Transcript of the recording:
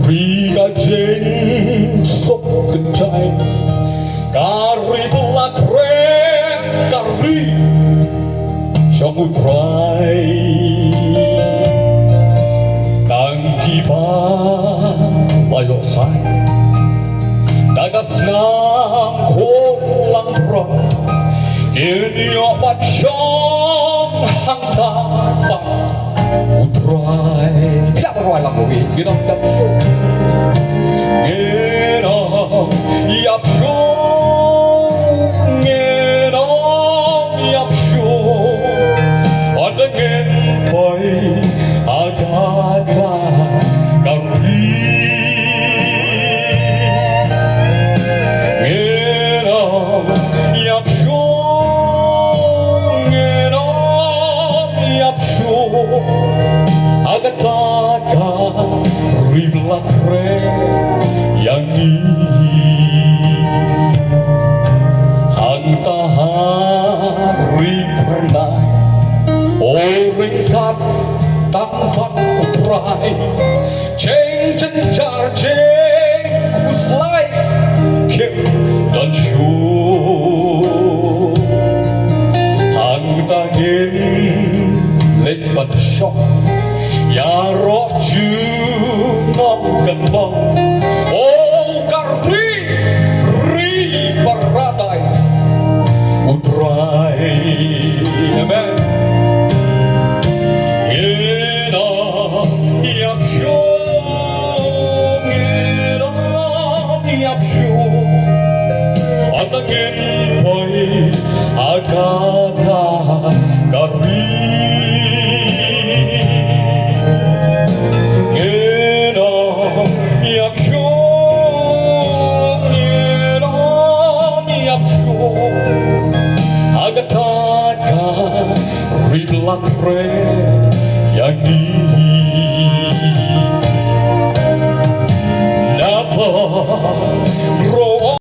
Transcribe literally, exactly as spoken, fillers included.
Ri ka jingsuk kynjai, ka ri ba la khreh, ka ri jong U Trai. Tang kiba la ïohsngew da ka snam Khun Langbrot, kin ïoh ban shong hangta bad U Trai. Khia ba rwai lang wi, ngin ong ïap shuh. Ngin ong ïap shuh. Ngin ong ïap shuh. Hynda ngin poi ha kata ka ri. Ngin ong ïap shuh. Ngin ong ïap shuh. Ha kata ka ri ba la khreh ïa ngi. Hangta ha ri Kyrnai, o ryngkat tang bad U Trai, jingjynjar jingkhuslai kim don shuh. Hangta ngin leit ban shong ïaroh junom kan long, o ka ri, ri paradais U Trai. Amen. Ngin ong ïap shuh, ngin ong ïap shuh. Hynda ngin poi ha kata ka ri. Ngin ong ïap shuh, ngin ong ïap shuh. Ha kata ka ri ba la khreh ïa ngi. Naba